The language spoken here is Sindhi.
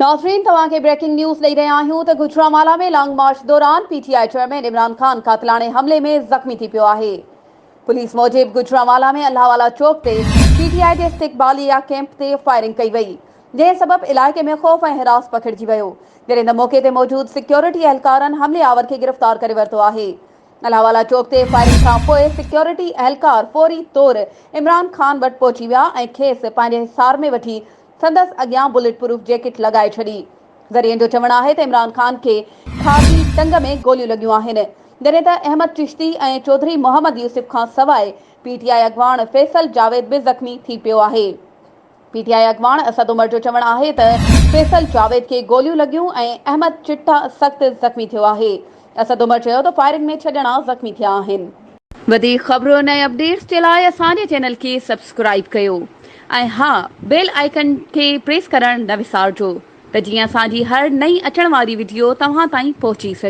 ناظرين توهان کي بريڪنگ نيوز ڏئي رهيا آهيون ته گجرانوالا ۾ لانگ مارچ دوران P T I chairman Imran Khan قاتلاڻي حملي ۾ زخمي ٿي پيو آهي. پوليس موجب گجرانوالا ۾ الله والا چوڪ تي پي ٽي آء جي استقباليه ڪيمپ تي فائرنگ ڪئي وئي جنهن سبب علائقي ۾ خوف ۽ هراس پکڙجي ويو جڏهن ته موقعي تي موجود سيڪيورٽي اهلڪارن حملي آور کي گرفتار ڪري ورتو آهي. الله والا چوڪ تي فائرنگ کان پوء سيڪيورٽي اهلڪار فوري طور عمران خان وٽ پهچي ويا ۽ کيس پنهنجي حصار ۾ وٺي سندس اڳيان بلٽ پروف جيڪٽ لڳائي ڇڏي. ذريعن جو چوڻ آهي ته عمران خان کي کاٻي ٽنگ ۾ گوليون لڳيون آهن، جڏهن ته احمد چشتي ۽ چوڌري محمد يوسف کان سواء پي ٽي آء اڳواڻ فيصل جاويد به زخمي ٿي پيو آهي. پي ٽي آء اڳواڻ اسد عمر جو چوڻ آهي ته فيصل جاويد کي گوليون لڳيون ۽ احمد چٽا سخت زخمي ٿيو آهي. اسد عمر چيو ته فائرنگ ۾ ڇهه ڄڻا زخمي ٿيا آهن. وڌيڪ خبرن ۽ اپڊيٽس جي لاء اسان جي چينل کي سبسڪرائيب ڪيو ۽ ها بيل آئيڪن کي پريس ڪرڻ نه وسارجو ته جيئن اسان جي هر نئين اچڻ واري وڊيو توهان تائين پهچي سگهي.